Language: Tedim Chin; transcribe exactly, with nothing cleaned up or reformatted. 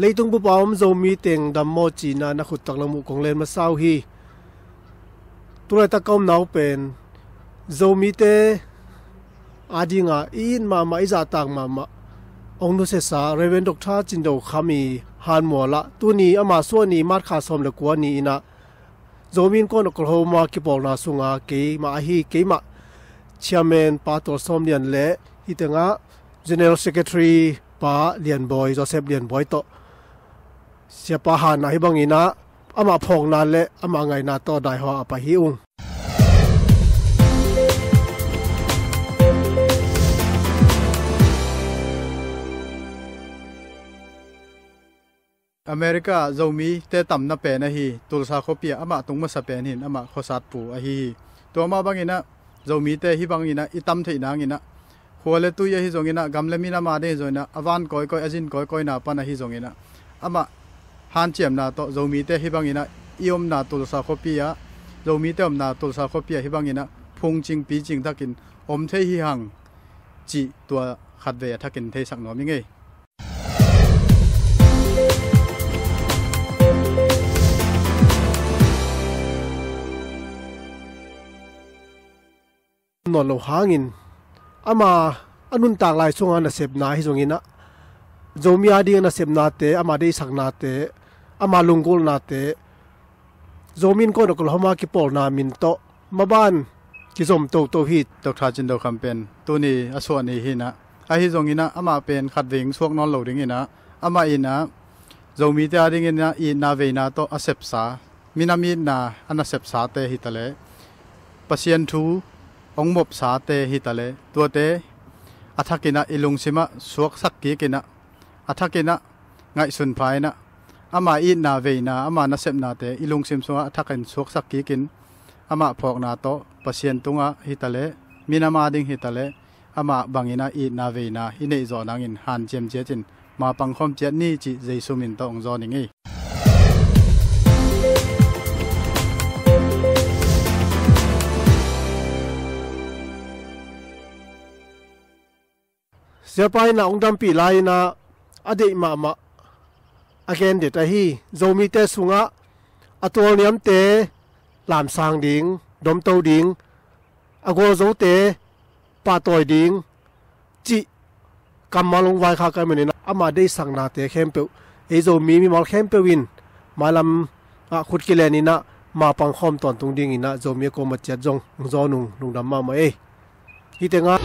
Leitung bup a om Zomi teng dam maw cihna na khut taklam uh kong len masa uh hi. Tulaitak ka omna uh pen Zomite adinga i it mahmah, i zahtak mahmah, ong nusiasa Reverend Doctor Cin Do Kham i hanmual ah tuni ama suah ni March kha sawm le kua ni inah Zomi Innkuan Oklahoma kipawlna sunga keimah ahi, keimah Chairman Pa Tual Sawm Lian le hih tengah General Secretary Pa Lian Bawi, Joseph Lian Bawi tawh Siapa hanna hih banginah amah phawkna le amah ngaihna tawh daihua a pai hi ung. America Zomite tamna pen ahi Tulsa khuapi ah amah tung masa pen hin amah khuasatpu ahi hi. Tua mah banginah Zomite hih banginah i tam theih nanginah khua le tui ahi zonginah, gam le minam a ding ahi zonginah, a van kawikawi, a zin kawikawina pan ahi zonginah, amah hanciamna tawh Zomite hih banginah i omna Tulsa khuapi ah, Zomite omna Tulsa khuapi ah hih banginah phungcing picing thakin om thei hi hang cih tua khatvei a thakin theisak nuam i ngei. Nawn lo hangin ama a nuntak lai sunga nasepna ahi zonginah, Zomi a ding a nasepnate, ama deihsaknate, ama lunggulhnate, Zomi Innkuan Oklahoma kipawlna min tawh maban kizom toto hi. Doctor Cin Do Kham pen tuni a suah ni hinah, ahi zonginah amah pen khatvei suak nawn lo dinginah, amah inah Zomite a dinginah itna veina tawh a sepsa, minam itna a nasepsate hitaleh, Pasian thu ong mopsate hitaleh, tuate a thakinah i lungsimah suaksak kikinah, a thakinah ngaihsun pha inah, ama itna veina, ama nasepnate i lungsim sungah a thakin suaksak kikin, amah phawkna tawh Pasian tungah hitaleh, minam a ding hitaleh, amah banginah itna veina i neih zawh nangin hanciam ciatin mapang khawm ciat ni cih Jesu min tawh ong zawn i ngei. Siapa inah ong dampih lai inah a deih mahmah a gendet ahi, Zomite sungah a tualniamte lamsang ding, domto ding, a gualzote pahtawi ding cih kammal ong vaikhak ahih maninah ama deihsaknate khempeuh ei Zomi mimal khempeuh in mailam ah khut kilen inah mapang khawm tawntung dinginah Zomi a kuamah ciat zong ong zawn ung. Lungdam mahmah ei. Hih tengah